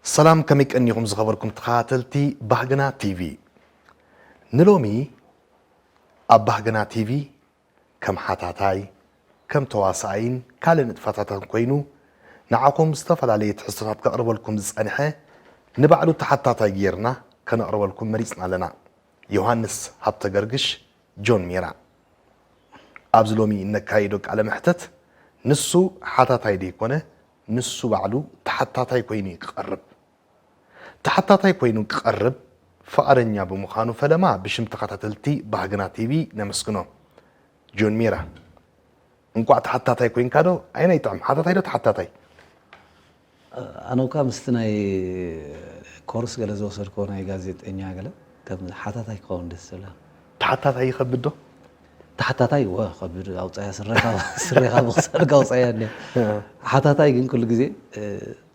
ሰላም፣ ከመይ ቀኒኹም ዝኸበርኩም ተኸታተልቲ ባህግና ቲቪ? ንሎሚ ኣብ ባህግና ቲቪ ከም ሓታታይ፣ ከም ተዋሳኣይን ካልእ ንጥፈታትን ኮይኑ ንዓኹም ዝተፈላለየ ትሕዝቶታት ከቕርበልኩም ዝጸንሐ ንባዕሉ ተሓታታይ ጌርና ከነቕርበልኩም መሪጽና ኣለና። ዮሃንስ ሃብተገርግሽ፣ ጆን ሜራ። ኣብዚ ሎሚ እነካይዶ ቃለ መሕተት ንሱ ሓታታይ ደይኮነ፣ ንሱ ባዕሉ ተሓታታይ ኮይኑ እዩ ክቐርብ። ተሓታታይ ኮይኑ ክቐርብ ፍቓደኛ ብምዃኑ ፈለማ ብሽም ተኸታተልቲ ባህግና ቲቪ ነመስግኖ። ጆን ሜራ፣ እንቋዕ ተሓታታይ ኮይንካ ዶ? ኣይናይ ጥዕም፣ ሓታታይ ዶ ተሓታታይ? ኣነ እኳ ምስቲ ናይ ኮርስ ገለ ዝወሰድኮ ናይ ጋዜጠኛ ገለ ከም ሓታታይ ክኸውን ደስ ዝብላ። ተሓታታይ ይኸብድ ዶ? ተሓታታይ ወ ከብድ ኣውፃያ ስረኻ ስረኻ ብክሳድካ ኣውፃያ እንደ ሓታታይ ግን ኩሉ ግዜ እ፣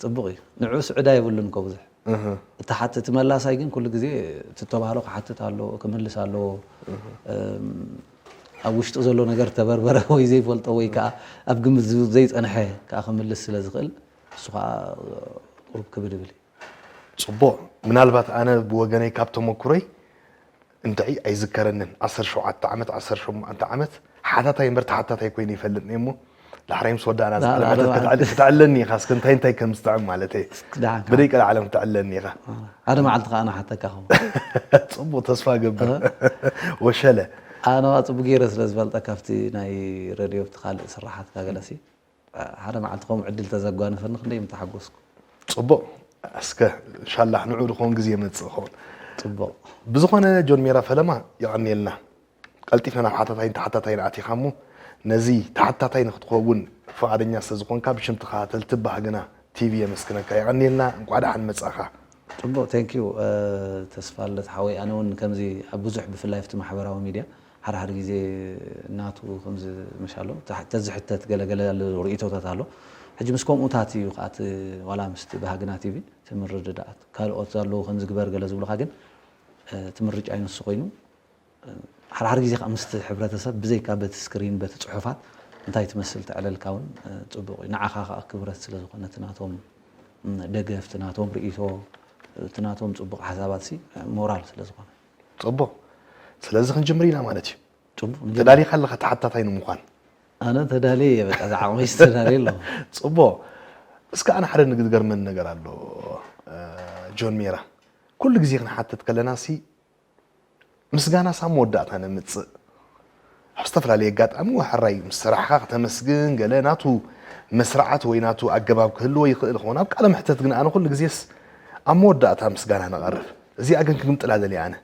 ፅቡቕ እዩ። ንዑ ስዕዳ የብሉን እኮ ብዙሕ እህ። እቲ ሓት እቲ መላሳይ ግን ኩሉ ግዜ እቲ ተባህሎ ክሓትት ኣለዎ ክምልስ ኣለዎ። እም፣ ኣብ ውሽጡ ዘሎ ነገር ተበርበረ ወይ ዘይፈልጦ ወይ ከዓ ኣብ ግምት ዝ- ዘይፀንሐ ከዓ ክምልስ ስለ ዝኽእል እሱ ከዓ ቁሩብ ክብድ ይብል እዩ። ጽቡቕ። ምናልባት ኣነ ብወገነይ ካብ ተመኩሮይ እንድዒ ኣይዝከረንን። ዓሰርተ ሸውዓተ ዓመት፣ ዓሰርተ ሸሞንተ ዓመት ሓታታይ እምበር ተሓታታይ ኮይነ ይፈልጥኒ እሞ ዳሕራይ ምስ ወዳእና ዳ- ዝዓለመ ዳ- ክትዕል- ክትዕለኒ ኢኻ። እስከ እንታይ እንታይ ከም ዝጥዕም ማለተይ እስኪ ደሓን ከዓ። ብደይ ቀልዓለም ክትዕለኒ ኢኻ። ሓደ መዓልቲ ከዓ ንሓተካ ኹም። ጽቡቕ፣ ተስፋ ገብር። ወሸለ። ኣነ ዋ ጽቡቅ ገይረ ስለ ዝፈልጠ ካብቲ ናይ ረድዮ ብቲ ካልእ ስራሓትካ ገለሲ ሓደ መዓልቲ ከምኡ ዕድል ተዘጓነፈኒ ክንደይ ምተሓጎስኩ። ጽቡቕ። እስከ እንሻላህ ንዑ ድኾን ግዜ የመጽእ ኸውን። ጽቡቕ። ብዝኾነ ጆን ሜራ ፈለማ የቐንየልና። ቀልጢፍና ናብ ሓታታይን ተሓታታይን ኣቲኻ እሞ ነዚ ተሓታታይ ንክትኸውን ፍቓደኛ ስለ ዝኾንካ ብሽም ተኸታተልቲ ባህግና ቲቪ የመስግነካ። የቐንየልና፣ እንቋዕ ደሓን መጻኻ። ጽቡቕ፣ thank you፣ እ፣ ተስፋለት ሓወይ። ኣነ እውን ከምዚ ኣብ ብዙሕ ብፍላይ ኣብቲ ማሕበራዊ ሚድያ ሓደ ሓደ ግዜ ናቱ ከምዚ መሻሎ ተሕ-፣ ተዝሕተት ገለ ገለ ኣሎ ርእይቶታት ኣሎ። ሕጂ ምስ ከምኡታት እዩ ከኣ እቲ ዋላ ምስቲ ባህግና ቲቪ እቲ ምርድዳኣት። ካልኦት ኣለዉ ከምዚ ግበር ገለ ዝብሉኻ ግን፣ እ፣ እቲ ምርጫ እዩ ንሱ ኮይኑ። ሓድሓደ ግዜ ከዓ ምስቲ ሕብረተሰብ ብዘይካ በቲ ስክሪን በቲ ጽሑፋት እንታይ ትመስል ተዕለልካ እውን፣ እ፣ ጽቡቕ እዩ። ንዓኻ ከዓ ክብረት ስለ ዝኾነ እቲ ናቶም፣ ም፣ ደገፍ፣ እቲ ናቶም ርእይቶ፣ እቲ ናቶም ጽቡቕ ሓሳባት ሲ ሞራል ስለ ዝኾነ። ጽቡቕ። ስለዚ ክንጅምር ኢና ማለት እዩ። ጽቡቕ፣ ንጅምር። ተዳሊኻ ኣለኻ ተሓታታይ ንምዃን? ኣነ ተዳልየ እየ፣ በቃ፣ ዝዓቕመይ ተዳልየ ኣለኹ። ጽቡቕ። እስከ ኣነ ሓደ ንግድገርመን ነገር ኣሎ፣ እ፣ ጆን ሜራ። ኩሉ ግዜ ክንሓትት ከለና ሲ ምስጋናስ ኣብ መወዳእታ ነምጽእ። ኣብ ዝተፈላለየ ኣጋጣሚ፣ ሕራይ ምስ ሰራሕኻ ከተመስግን፣ ገለ ናቱ መስርዓት ወይ ናቱ ኣገባብ ክህልዎ ይኽእል ይኸውን። ኣብ ቃለ መሕተት ግን ኣነ ኩሉ ግዜስ ኣብ መወዳእታ ምስጋና ነቐርብ። እዚኣ ግን ክግምጥላ ደልየ ኣነ።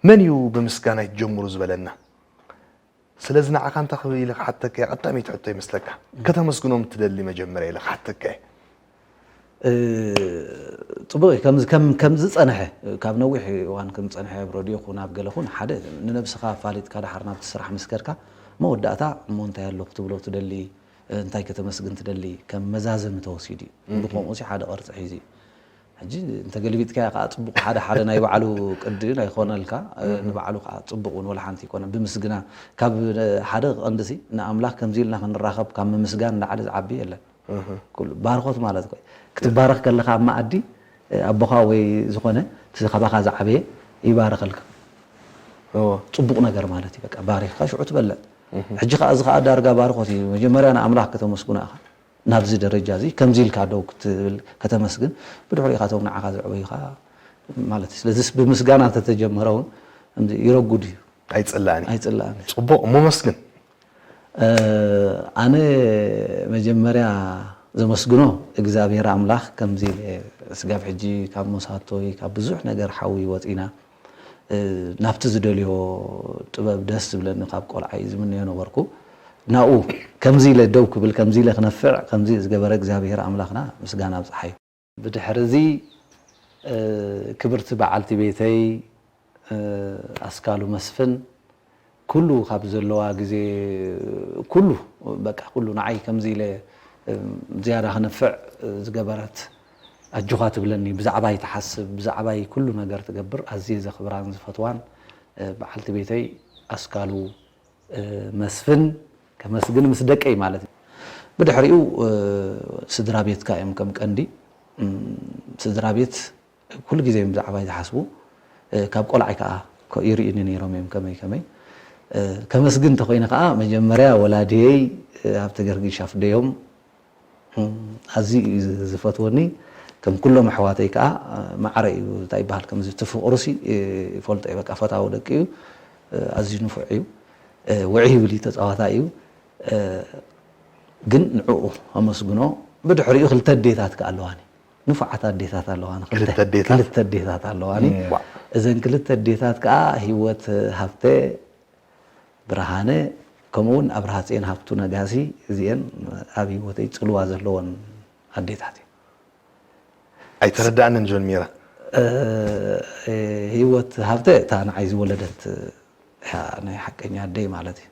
መን እዩ ብምስጋና ይትጀምሩ ዝበለና? ስለዚ ንዓኻ እንታይ ክብል ኢለ ክሓተካ እየ፣ ቀዳመይቲ ሕቶ ይመስለካ። ከተመስግኖም እትደሊ መጀመርያ ኢለ ክሓተካ እየ። እ፣ ጽቡቕ እዩ። ከም፣ ከም፣ ከም ዝጸንሐ፣ ካብ ነዊሕ እዋን ከም ዝጸንሐ ኣብ ረድዮ ኩን ኣብ ገለ ኩን፣ ሓደ ንነብስኻ ኣፋሊጥካ ደሓር ናብቲ ስራሕ ምስ ከድካ፣ መወዳእታ እሞ እንታይ ኣሎ ክትብሎ ትደሊ፣ እንታይ ከተመስግን ትደሊ፣ ከም መዛዘሚ ተወሲዱ እዩ። እህ። ብኸምኡ ሲ ሓደ ቅርጺ ሒዙ እዩ። ሕጂ እንተገልቢጥካዮ ከዓ ጽቡቕ፣ ሓደ ሓደ ናይ ባዕሉ ቅዲ ናይ ኮነልካ፣ እ፣ እህ። ንባዕሉ ከዓ ጽቡቕ እውን ወላ ሓንቲ ይኮነ። ብምስግና ካብ ሓደ ቀንዲ ሲ ንኣምላኽ ከምዚ ኢልና ክንራኸብ ካብ ምምስጋን ንላዕሊ ዝዓቢ የለን። እህ። ኩሉ ባርኾት ማለት እኮ እዩ። ክትባረኽ ከለኻ ኣብ መኣዲ፣ እ፣ ኣቦኻ ወይ ዝኾነ እቲ ካባኻ ዝዓበየ ይባርኸልካ። እዎ። ጽቡቕ ነገር ማለት እዩ። በቃ ባሪኽካ ሽዑ ትበልዕ። እህ። ሕጂ ከዓ እዚ ከዓ ዳርጋ ባርኾት እዩ። መጀመርያ ንኣምላኽ ከተመስግኖ ኢኻ። ናብዚ ደረጃ እዚ ከምዚ ኢልካ ደው ክትብል ከተመስግን፣ ብድሕሪኡ ኢኻ እቶም ንዓኻ ዘዕበዩኻ ማለት እዩ። ስለዚስ ብምስጋና እንተተጀመረ እውን ከምዚ ይረጉድ እዩ። ኣይጽላእን እዩ። ኣይጽላእን እዩ። ጽቡቕ፣ እሞ መስግን። እ፣ ኣነ መጀመርያ ዘመስግኖ እግዚኣብሔር ኣምላኽ ከምዚ ኢለ ስጋብ ሕጂ ካብ መሳቶይ ካብ ብዙሕ ነገር ሓዊ ወፂና፣ እ፣ ናብቲ ዝደልዮ ጥበብ ደስ ዝብለኒ ካብ ቆልዓይ ዝምነዮ ነበርኩ። ናብኡ ከምዚ ኢለ ደው ክብል፣ ከምዚ ኢለ ክነፍዕ፣ ከምዚ ዝገበረ እግዚኣብሔር ኣምላኽና ምስጋና ኣብጽሓዮ። ብድሕሪ እዚ፣ እ፣ ክብርቲ በዓልቲ ቤተይ፣ እ፣ ኣስካሉ መስፍን፣ ኩሉ ካብ ዘለዋ ግዜ፣ ኩሉ፣ በቃ ኩሉ ንዓይ ከምዚ ኢለ፣ እ፣ ዝያዳ ክነፍዕ ዝገበረት፣ ኣጆኻ ትብለኒ፣ ብዛዕባይ ትሓስብ፣ ብዛዕባይ ኩሉ ነገር ትገብር ኣዝየ ዘኽብራን ዝፈትዋን በዓልቲ ቤተይ ኣስካሉ መስፍን ከመስግን ምስ ደቀይ ማለት እዩ። ብድሕሪኡ ስድራ ቤትካ እዮም ከም ቀንዲ። ስድራ ቤት ኩሉ ግዜ እዮም ብዛዕባይ ዝሓስቡ። ካብ ቆልዓይ ከዓ ይርእዩኒ ነይሮም እዮም ከመይ ከመይ። ከመስግን እንተኮይነ ከዓ መጀመርያ ወላድየይ ኣብቲ ገርጊሽ ኣፍደዮም ኣዝዩ እዩ ዝፈትወኒ። ከም ኩሎም ኣሕዋተይ ከዓ ማዕረ እዩ። እንታይ ይበሃል ከምዚ እቲ ፍቕሩሲ ይፈልጦ እዩ። በቃ ፈታዊ ደቂ እዩ። ኣዝዩ ንፉዕ እዩ። ውዒ ይብል እዩ፣ ተፃዋታይ እዩ። ግን ንዕኡ ኣመስግኖ። ብድሕሪኡ ክልተ ኣዴታት ከዓ ኣለዋኒ። ንፉዓት ኣዴታት ኣለዋኒ። ክልተ ኣዴታት? ክልተ ኣዴታት ኣለዋኒ። እዘን ክልተ ኣዴታት ከዓ ህይወት ሃብተ ብርሃነ ከምኡ እውን ኣብርሃ ጽዮን ሃብቱ ነጋሲ፣ እዚኤን ኣብ ህይወተይ ጽልዋ ዘለወን ኣዴታት እየን። ኣይተረዳኣንን ጆን ሚራ። ህይወት ሃብተ እታ ንዓይ ዝወለደት እያ ናይ ሓቀኛ ኣደይ ማለት እዩ።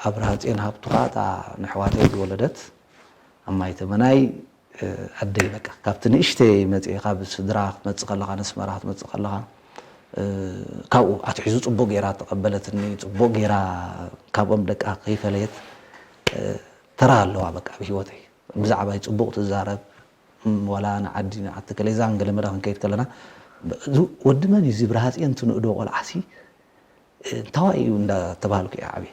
ኣብርሃ ጽዮን ሃብቱ ከዓ እታ ንኣሕዋተይ ዝወለደት ኣማይ ተመናይ ኣደይ በቃ ካብቲ ንእሽተይ መፂ ካብ ስድራ ክትመፅእ ከለኻ ነስመራ ክትመፅእ ከለኻ ካብኡ ኣትሒዙ ፅቡቅ ገይራ ተቀበለትኒ። ፅቡቅ ገይራ ካብኦም ደቃ ከይፈለየት ተራ ኣለዋ በቃ ኣብ ሂወተይ። ብዛዕባይ ፅቡቅ ትዛረብ። ዋላ ንዓዲ ንዓዲ ከለዛን ገለ መዳ ክንከይድ ከለና ወዲ መን እዩ እዚ ብርሃፅየን ትንእዶ ቆልዓሲ እንታዋይ እዩ እንዳተባሃልኩ እየ ዓብየ።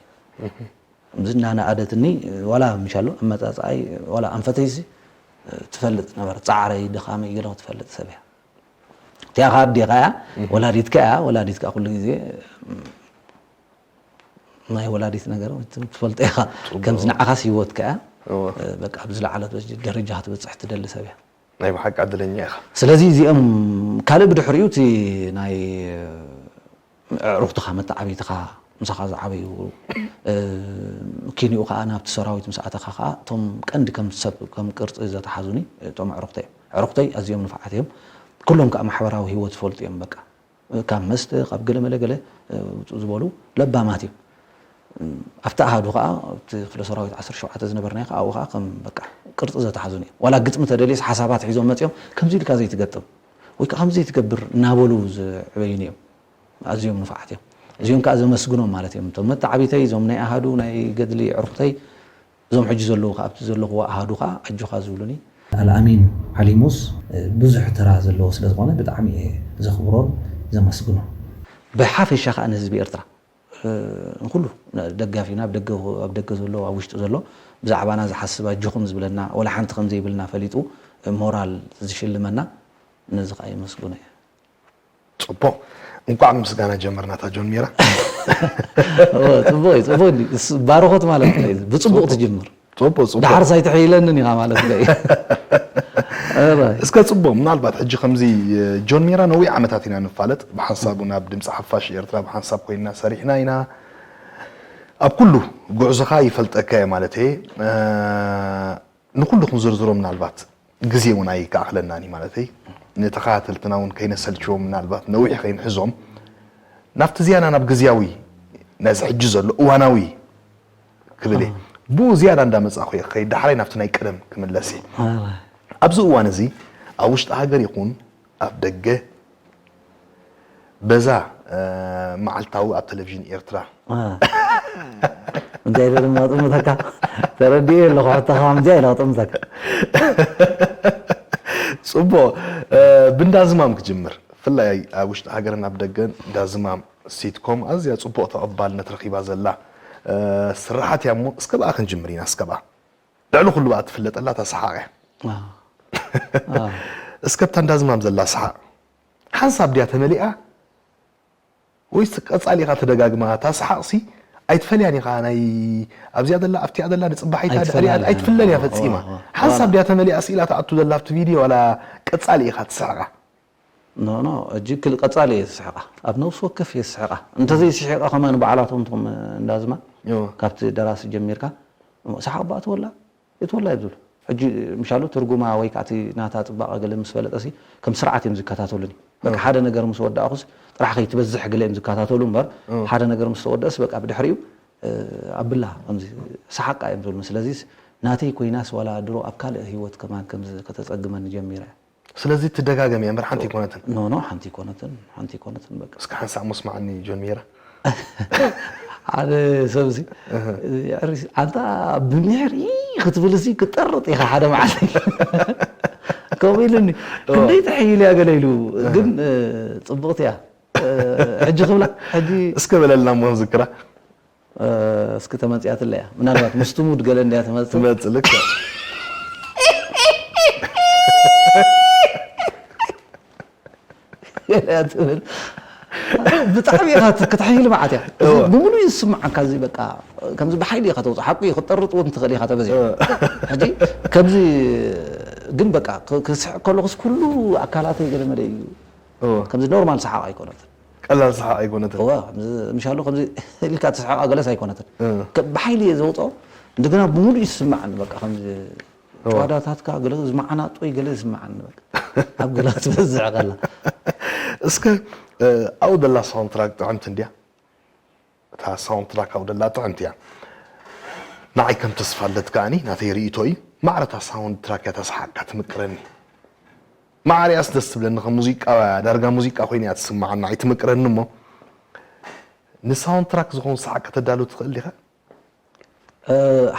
ከምዚ እናነኣደትኒ ዋላ ምሻሎ ኣመፃፅኣይ ዋላ ኣንፈተይሲ ትፈልጥ ነበረ። ፃዕረይ ድኻመይ ገለ ትፈልጥ ሰብ እያ። እቲኣ ከዓ ኣዴኻ እያ ወላዲትካ እያ። ወላዲትካ ኩሉ ግዜ ናይ ወላዲት ነገር ትፈልጦ ኢኻ። ከምዚ ንዓኻስ ህይወትካ እያ። በቃ ኣብ ዝለዓለት ደረጃ ክትበፅሕ ትደሊ ሰብ እያ። ናይ ብሓቂ ዕድለኛ ኢኻ። ስለዚ እዚኦም ካልእ ብድሕሪኡ እቲ ናይ ኣዕሩኽትኻ መተዓብይትኻ ምሳኻ ዝዓበዩ ኪንኡ ከዓ ናብቲ ሰራዊት ምስ ኣተኻ ከዓ እቶም ቀንዲ ከም ሰብ ከም ቅርፂ ዘተሓዙኒ እቶም ኣዕሩኽተይ እዮም። ኣዕሩኽተይ ኣዝዮም ንፉዓት እዮም። ኩሎም ከዓ ማሕበራዊ ህይወት ዝፈልጡ እዮም። በቃ ካብ መስተ ካብ ገለ መለ ገለ ውፅእ ዝበሉ ለባማት እዮም። ኣብቲ ኣሃዱ ከዓ ኣብቲ ክፍለ ሰራዊት ዓሰርተ ሸውዓተ ዝነበርናዮ ከዓ ኣብኡ ከዓ ከም በቃ ቅርፂ ዘተሓዙኒ እዮም። ዋላ ግጥሚ ተደልየስ ሓሳባት ሒዞም መፂኦም ከምዚ ኢልካ ዘይትገጥም ወይ ከዓ ከምዚ ዘይትገብር እናበሉ ዘዕበዩኒ እዮም። ኣዝዮም ንፉዓት እዮም። እዚኦም ከዓ ዘመስግኖም ማለት እዮም። እቶም መተዓቢተይ እዞም ናይ ኣሃዱ ናይ ገድሊ ኣዕሩኽተይ እዞም ሕጂ ዘለዉ ከዓ ኣብቲ ዘለኽዎ ኣሃዱ ከዓ ኣጆኻ ዝብሉኒ። ኣልኣሚን ዓሊሙስ ብዙሕ ተራ ዘለዎ ስለ ዝኾነ ብጣዕሚ እየ ዘኽብሮን ዘመስግኖ። ብሓፈሻ ከዓ ንህዝቢ ኤርትራ ንኩሉ ደጋፊና ኣብ ደገ ዘሎ ኣብ ውሽጢ ዘሎ ብዛዕባና ዝሓስብ ኣጆኹም ዝብለና ወላ ሓንቲ ከም ዘይብልና ፈሊጡ ሞራል ዝሽልመና ነዚ ከዓ የመስግኖ እየ። ፅቡቕ። እንኳዕ ምስጋና ጀመርና እታ ጆን ሚራ። ፅቡቕ እዩ ፅቡቕ። ባርኾት ማለት ብፅቡቕ ትጅምር። ፅቡቕ ፅቡቕ። ዳሕር ሳይትሕይለንን ኢኻ ማለት እዩ። እስከ ፅቡቕ ምናልባት ሕጂ ከምዚ ጆን ሚራ ነዊሕ ዓመታት ኢና ንፋለጥ ብሓንሳብ እውን ኣብ ድምፂ ሓፋሽ ኤርትራ ብሓንሳብ ኮይንና ሰሪሕና ኢና። ኣብ ኩሉ ጉዕዞኻ ይፈልጠካ እየ ማለት እየ። ንኩሉ ክንዝርዝሮ ምናልባት ግዜ እውን ኣይከኣኽለናን እዩ ማለተይ ንተኸታተልትና እውን ከይነሰልችዎም ምናልባት ነዊሕ ከይንሕዞም ናብቲ ዝያዳ ናብ ግዝያዊ ናይዚ ሕጂ ዘሎ እዋናዊ ክብል እየ ብኡ ዝያዳ እንዳመፃእኹ እየ ክኸይድ ዳሕራይ ናብቲ ናይ ቀደም ክምለስ እየ ኣብዚ እዋን እዚ ኣብ ውሽጢ ሃገር ይኹን ኣብ ደገ በዛ መዓልታዊ ኣብ ቴሌቪዥን ኤርትራ እንታይ ኢለ ድማ ጥምተካ ተረዲኡ ኣለኹ ሕቶኻ ከምዚኣ ኢለ ጥምተካ ፅቡቕ ብንዳዝማም ክጅምር ፍላይ ኣብ ውሽጢ ሃገርን ኣብ ደገን ዳዝማም ሲትኮም ኣዝያ ፅቡቕ ተቐባልነት ረኺባ ዘላ ስራሓት እያ እሞ እስከ ብኣ ክንጅምር ኢና እስከ ብኣ ልዕሊ ኩሉ ብኣ ትፍለጠላ እታ ሰሓቕ እያ እስከ ብታ እንዳዝማም ዘላ ሰሓቕ ሓንሳብ ድያ ተመሊኣ ወይስ ቀጻሊ ኢኻ ትደጋግማ? እታ ሰሓቕሲ ኣይትፈልያን ኢኻ ናይ ኣብዚኣ ዘላ ኣብቲኣ ዘላ ንጽባሒታ ድሕሪኣ ኣይትፍለን እያ ፈጺማ። ሓንሳብ ድያ ተመሊኣ ስኢላ ትኣቱ ዘላ ኣብቲ ቪድዮ ዋላ ቀጻሊ ኢኻ ትስሕቓ? ኖ ኖ እጂ ክል ቀጻሊ እየ ዝስሕቓ። ኣብ ነብሲ ወከፍ እየ ዝስሕቓ። እንተዘይ ስሒቐ ከማን ባዕላቶም እቶም እንዳዝማ ካብቲ ደራሲ ጀሚርካ ሰሓቕ ባእትወላ ይትወላ እዮም ዝብሉ። ሕጂ ምሻሉ ትርጉማ ወይ ከዓ እቲ ናታ ፅባቐ ገለ ምስ ፈለጠሲ ከም ስርዓት እዮም ዝከታተሉኒ። በቃ ሓደ ነገር ምስ ወዳእኹስ ጥራሕ ከይትበዝሕ ገለ እዮም ዝከታተሉ እምበር ሓደ ነገር ምስ ተወደእስ በቃ ብድሕሪኡ ኣብላ ከምዚ ሰሓቃ እዮም ዝብሉኒ። ስለዚስ ናተይ ኮይናስ ዋላ ድሮ ኣብ ካልእ ህይወት ከማን ከምዚ ከተፀግመኒ ጀሚራ እያ። ስለዚ ትደጋገም እያ እምበር ሓንቲ ኣይኮነትን። ኖ ኖ ሓንቲ ኣይኮነትን፣ ሓንቲ ኣይኮነትን። በቃ እስኪ ሓንሳእ ሙስ መዓኒ ጆን ሜራ። ሓደ ሰብዚ የዕሪስ ኣንታ ብሚሕር ኢ ክትብል ሲ ክጠርጥ ኢኻ ሓደ መዓልቲ። ከምኡ ኢሉኒ። ክንደይ ትሕይል እያ ገለ ኢሉ። ግን ጽብቕቲ እያ። ሕጂ ክብላ ሕጂ እስከ በለልና እሞ ንዝክራ። እስኪ ተመጽያትለ እያ። ምናልባት ምስቲ ሙድ ገለ እንድያ ትመጽእ። ትመጽእ ልክዕ። ገለ እያ ትብል። ብጣዕሚ ኢኻ ክትሕይል መዓት እያ። ብምሉእ እዩ ዝስምዓካ። እዚ በቃ ከምዚ ብሓይሊ ኢኻ ተውፅእ። ሓቁ እዩ፣ ክትጠርጥ እውን ትኽእል ኢኻ ተበዚሑ። ሕጂ ከምዚ ግን በቃ ክ- ክስሕቅ ከለኹስ ኩሉ ኣካላተይ ገለ መለ እዩ። እወ። ከምዚ ኖርማል ሰሓቕ ኣይኮነትን። ቀላል ሰሓቕ ኣይኮነትን። እወ፣ ከምዚ ምሻሉ ከምዚ ኢልካ ትስሕቃ ገለስ ኣይኮነትን። እ። ከ- ብሓይሊ እየ ዘውፅኦ። እንደገና ብምሉእ ይስምዓኒ በቃ ከምዚ ጨዋዳታትካ ገለ ዝመዓናጦይ ገለ ይስምዓኒ በቃ። ኣብ ገላ ትበዝሕ ከላ። እስከ ኣብኡ ደላ ሳውንድ ትራክ ጥዕምቲ እንድያ። እታ ሳውንድ ትራክ ኣብኡ ደላ ጥዕምቲ እያ። ንዓይ ከም ተስፋ ኣለት ከኣኒ ናተይ ርእይቶ እዩ። ማዕረ እታ ሳውንድ ትራክ እያ ተስሓቅካ ትምቅረኒ። ማዕሪያስ ደስ ትብለኒ ከም ሙዚቃ ዳርጋ ሙዚቃ ኮይና እያ ትስምዓና ኣይትምቅረኒ እሞ ንሳውንድ ትራክ ዝኸውን ሰሓቅ ከተዳሉ ትኽእል ዲኻ?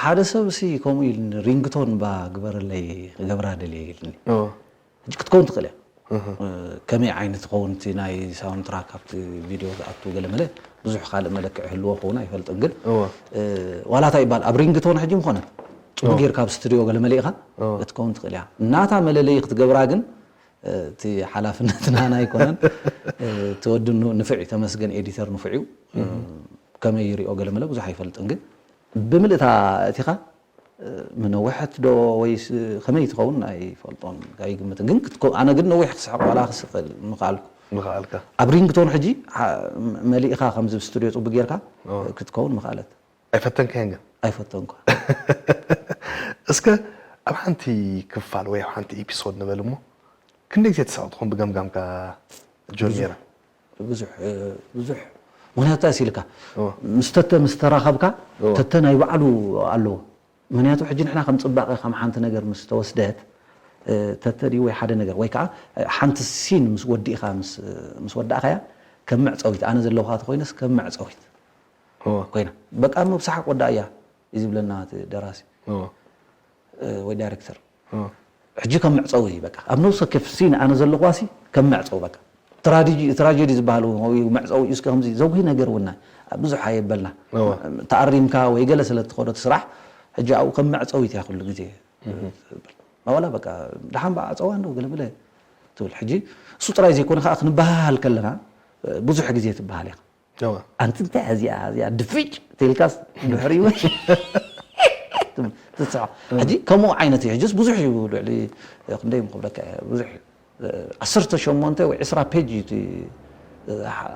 ሓደ ሰብ ሲ ከምኡ ኢልኒ ሪንግቶን ባ ግበረለይ ክገብራ ደልየ ኢልኒ። ሕጂ ክትከውን ትኽእል እያ። ከመይ ዓይነት ትኸውን እቲ ናይ ሳውንድ ትራክ ኣብቲ ቪድዮ ዝኣቱ ገለ መለ ብዙሕ ካልእ መለክዒ ህልዎ ክኸውን ኣይፈልጥን ግን እወ። ዋላ እንታይ ይበሃል ኣብ ሪንግቶን ሕጂ ምኾነት ጽቡቅ ጌርካ ኣብ ስቱዲዮ ገለ መለ ኢኻ ክትከውን ትኽእል እያ። ናታ መለለይ ክትገብራ ግን እቲ ሓላፍነት ናና ኣይኮነን። እቲ ወዲ ኑ- ንፍዕ እዩ ተመስገን ኤዲተር ንፍዕ እዩ። ከመይ ይሪኦ ገለ መለ ብዙሕ ኣይፈልጥን ግን ብምልእታ እቲኻ ምነውሐት ዶ ወይስ ከመይ ትኸውን ኣይፈልጦን ኣይግምትን ግን ክትከው- ኣነ ግን ነዊሕ ክስሕቅ ዋላ ክስቅል ምኽኣልኩ። ምኽኣልካ ኣብ ሪንግቶን ሕጂ ሓ- መሊእኻ ከምዚ ስቱዲዮ ጽቡቅ ጌርካ ክትከውን ምኽኣለት። ኣይፈተንካዮን ግን ኣይፈተንኳ። እስከ ኣብ ሓንቲ ክፋል ወይ ኣብ ሓንቲ ኤፒሶድ ንበል እሞ ክንደይ ግዜ ትስሕቕ ትኾን ብገምጋምካ ጆን ሜራ? ብዙሕ ብዙሕ ምክንያቱ እንታይ ኢልካ እወ። ምስ ተተ ምስ ተራኸብካ እወ። ተተ ናይ ባዕሉ ኣለዎ። ምክንያቱ ሕጂ ንሕና ከም ፅባቐ ከም ሓንቲ ነገር ምስ ተወስደት ተተ ድዩ ወይ ሓደ ነገር ወይ ከዓ ሓንቲ ሲን ምስ ወዲእኻ ምስ- ምስ ወዳእካያ ከም መዕፀዊት ኣነ ዘለውካ ተኮይነስ ከም መዕፀዊት እወ። ኮይና በቃ ምብሳሓቅ ወዳ እያ እዩ ዝብለና እቲ ደራሲ እወ። ወይ ዳይሬክተር እወ። ሕጂ ከም መዕፀዊ እዩ በቃ ኣብ ነብሰ ከፍ ሲን ኣነ ዘለኹዋ ሲ ከም መዕፀዊ በቃ ትራዲጂ- ትራጀዲ ዝበሃል እውን ወይ መዕፀዊ እዩ እስከ ከምዚ ዘውሂ ነገር እውን ብዙሕ ኣየበልና እወ። ተኣሪምካ ወይ ገለ ስለ ትኸዶ እቲ ስራሕ ሕጂ ኣብኡ ከም መዕፀዊት እያ ኩሉ ግዜ ትብል ናዋላ በቃ ደሓን በዓፀዋ እንዶ ገለመለ ትብል ሕጂ እሱ ጥራይ ዘይኮነ ከዓ ክንበሃል ከለና ብዙሕ ግዜ ትበሃል ኢኻ እወ። ኣንቲ እንታይ እዚኣ እዚኣ ድፍጭ ተልካስ ድሕሪ ይወ ትስዖ ሕጂ ከምኡ ዓይነት እዩ ሕጅስ ብዙሕ እዩ ልዕሊ ክንደይ ምክብለካ እየ ብዙሕ እዩ ዓሰርተ ሸሞንተ ወይ ዕስራ ፔጅ እዩ እቲ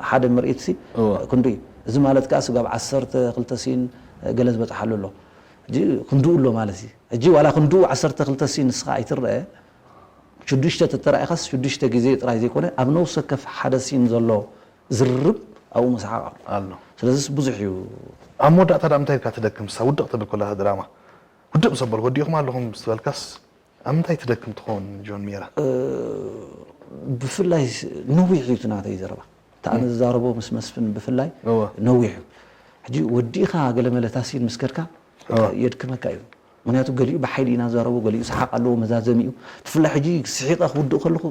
ሓደ ምርኢት ሲ እወ። ክንዱ እዩ እዚ ማለት ከዓ ስጋብ ዓሰርተ ክልተ ሲን ገለ ዝበፅሓሉ ኣሎ ሕጂ ክንድኡ ኣሎ ማለት እዩ ሕጂ ዋላ ክንድኡ ዓሰርተ ክልተ ሲን ንስኻ ኣይትረአ ሽዱሽተ ተተራኢኻስ ሽዱሽተ ግዜ ጥራይ ዘይኮነ ኣብ ነውሰ ከፍ ሓደ ሲን ዘሎ ዝርርብ ኣብኡ መስሓቕ ኣሎ ኣሎ ስለዚስ ብዙሕ እዩ ኣብ መወዳእታ ዳ እንታይ ኢልካ ትደክም ሳ ውድቕ ትብል ኮላ ድራማ ውድቕ ዘበል ወዲእኹም ኣለኹም ስትበልካስ ኣብ ምንታይ ትደክም ትኸውን ጆን ሜራ ብፍላይ ነዊሕ እዩ እቲ ናተይ ዘረባ እታ ኣነ ዝዛረቦ ምስ መስፍን ብፍላይ እወ። ነዊሕ እዩ ሕጂ ወዲእኻ ገለ መለታ ሲን ምስ ከድካ በቃ እወ። የድክመካ እዩ ምክንያቱ ገሊኡ ብሓይሊ ኢና ዛረቦ ገሊኡ ሰሓቅ ኣለዎ መዛዘሚ እዩ ብፍላይ ሕጂ ስሒቐ ክውድእ ከለኹ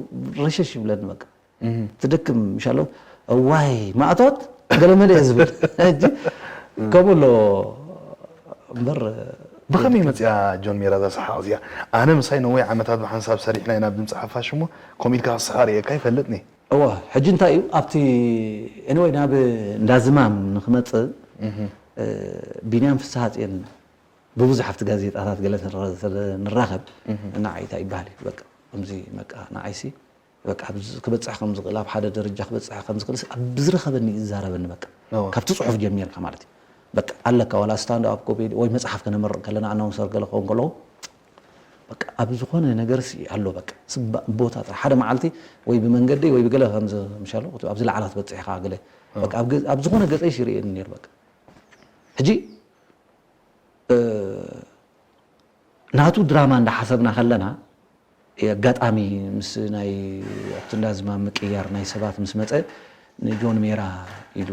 ረሸሽ ይብለኒ በቃ ትደክም ምሻሎ እዋይ ማእቶት ገለ መለ እየ ዝብል ሕጂ ከምኡ ኣሎ እምበር ብኸመይ መፅያ ጆን ሜራ እዛ ሰሓቕ እዚኣ ኣነ ምሳይ ነዊሕ ዓመታት ብሓንሳብ ሰሪሕና ኢና ብድምፂ ሓፋሽ እሞ ከምኡ ኢልካ ክስሓቕ ርእየካ ይፈልጥኒ እዋ ሕጂ እንታይ እዩ ኣብቲ ኤኒወይ ናብ እንዳዝማም ንክመፅእ ቢንያም ፍስሃፅየን ብብዙሓት ጋዜጣታት ገለ ንራኸብ ንዓይ እንታይ ይበሃል እዩ በቃ ከምዚ በቃ ንዓይሲ በቃ ክበፅሕ ከም ዝኽእል ኣብ ሓደ ደረጃ ክበፅሕ ከም ዝኽእል ኣብ ብዝረኸበኒ ይዛረበኒ በቃ እወ። ካብቲ ፅሑፍ ጀሚርካ ማለት እዩ በቃ ኣለካ ዋላ ስታንድ ኣፕ ኮሜዲ ወይ መፅሓፍ ከነመርቕ ከለና ኣናውንሰር ገለ ክኸውን ከለኹ በቃ ኣብ ዝኾነ ነገር ሲ ኣሎ በቃ ስባ- ቦታ ጥራሕ ሓደ መዓልቲ ወይ ብመንገደይ ወይ ብገለ ከምዚ ምሻሎ ኣብ ዝለዓላ ትበፅሕ ኢኻ ገለ በቃ ኣብ ገ- ኣብ ዝኾነ ገፀይ ሲርእየኒ ነይሩ በቃ ሕጂ እ፣ ናቱ ድራማ እንዳሓሰብና ከለና ኣጋጣሚ ምስ ናይ ኣብቲ እንዳ ዝማም ምቅያር ናይ ሰባት ምስ መጸ ንጆን ሜራ ኢሉ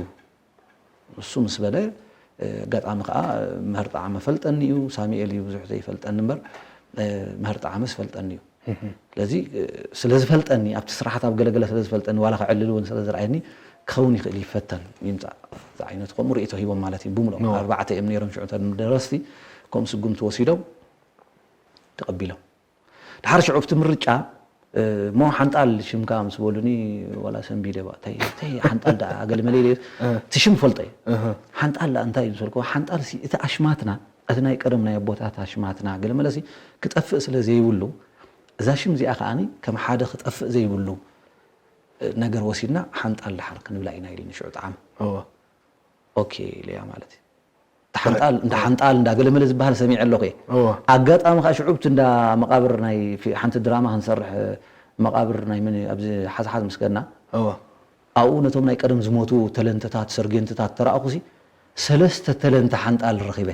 እሱ ምስ በለ ኣጋጣሚ ከዓ መህር ጣዕመ ፈልጠኒ እዩ። ሳሙኤል እዩ ብዙሕ ዘይፈልጠኒ እምበር መህር ጣዕመስ ፈልጠኒ እዩ። ስለዚ ስለ ዝፈልጠኒ ኣብቲ ስራሓት ኣብ ገለገለ ስለ ዝፈልጠኒ ዋላ ከዕልል እውን ስለ ዝረኣየኒ ክኸውን ይኽእል ይፈተን ይምፃእ ዝዓይነቱ ከምኡ ርእቶ ሂቦም ማለት እዩ። ብምሎም ኣርባዕተ እዮም ነይሮም ሽዑ እቶም ደረስቲ ከምኡ ስጉምቲ ወሲዶም ተቐቢሎም። ድሓር ሽዑ ኣብቲ ምርጫ እሞ ሓንጣል ሽምካ ምስ በሉኒ ዋላ ሰንቢደ ባ እንታይ እንታይ ሓንጣል ደኣ ገለመለ ኢለ እቲ ሽም ፈልጦ እየ። ሓንጣል ደኣ እንታይ እዩ ምስ በልኩ ሓንጣል ሲ እቲ ኣሽማትና እቲ ናይ ቀደም ናይ ኣቦታት ኣሽማትና ገለመለ ሲ ክጠፍእ ስለ ዘይብሉ እዛ ሽም እዚኣ ከዓኒ ከም ሓደ ክጠፍእ ዘይብሉ ነገር ወሲድና ሓንጣል ድሓር ክንብላ ኢና ኢሉኒ ሽዑ ጣዕመ። ኦኬ ኢለያ ማለት እዩ። ሓንጣል እንዳ ሓንጣል እንዳ ገለመለ ዝበሃል ሰሚዐ ኣለኹ እየ። ኣጋጣሚ ከዓ ሽዑ ኣብቲ እንዳ መቃብር ናይ ሓንቲ ድራማ ክንሰርሕ መቃብር ናይ መን ኣብዚ ሓዝሓዝ ምስ ከድና ኣብኡ ነቶም ናይ ቀደም ዝሞቱ ተለንትታት ሰርጌንትታት ተረኣኹ ሲ ሰለስተ ተለንተ ሓንጣል ረኺበ።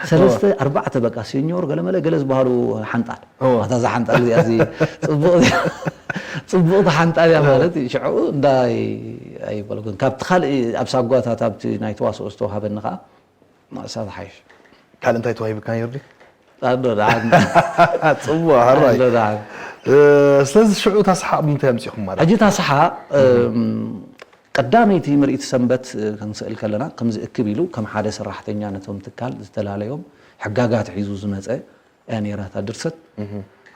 ሰለስተ ኣርባዕተ በቃ ሴኞር ገለመለ ገለ ዝበሃሉ ሓንጣል ኣታ እዛ ሓንጣል እዚኣ እዚ ጽቡቕ ጽቡቕቲ ሓንጣል እያ ማለት እዩ። ሽዑ እንዳ ኣይበልኩን ካብቲ ካልእ ኣብ ሳጓታት ኣብቲ ናይ ተዋስኦ ዝተዋሃበኒ ከዓ ማእሳ ዝሓይሽ። ካልእ እንታይ ተዋሂብካ ነይሩ ድዩ? ኣሎ ደሓን። ጽቡቕ፣ ሕራይ። ኣሎ ደሓን። እ፣ ስለዚ ሽዑ እታ ሰሓቕ ብምንታይ ኣምጺኹማ? ሕጂ እታ ሰሓቕ፣ እም፣ ቀዳመይቲ ምርኢት ሰንበት፣ እ፣ ክንስእል ከለና፣ ከምዚ እክብ ኢሉ፣ ከም ሓደ ሰራሕተኛ ነቶም ትካል ዝተፈላለዮም ሕጋጋት ሒዙ ዝመጸ እያ ነይራ እታ ድርሰት።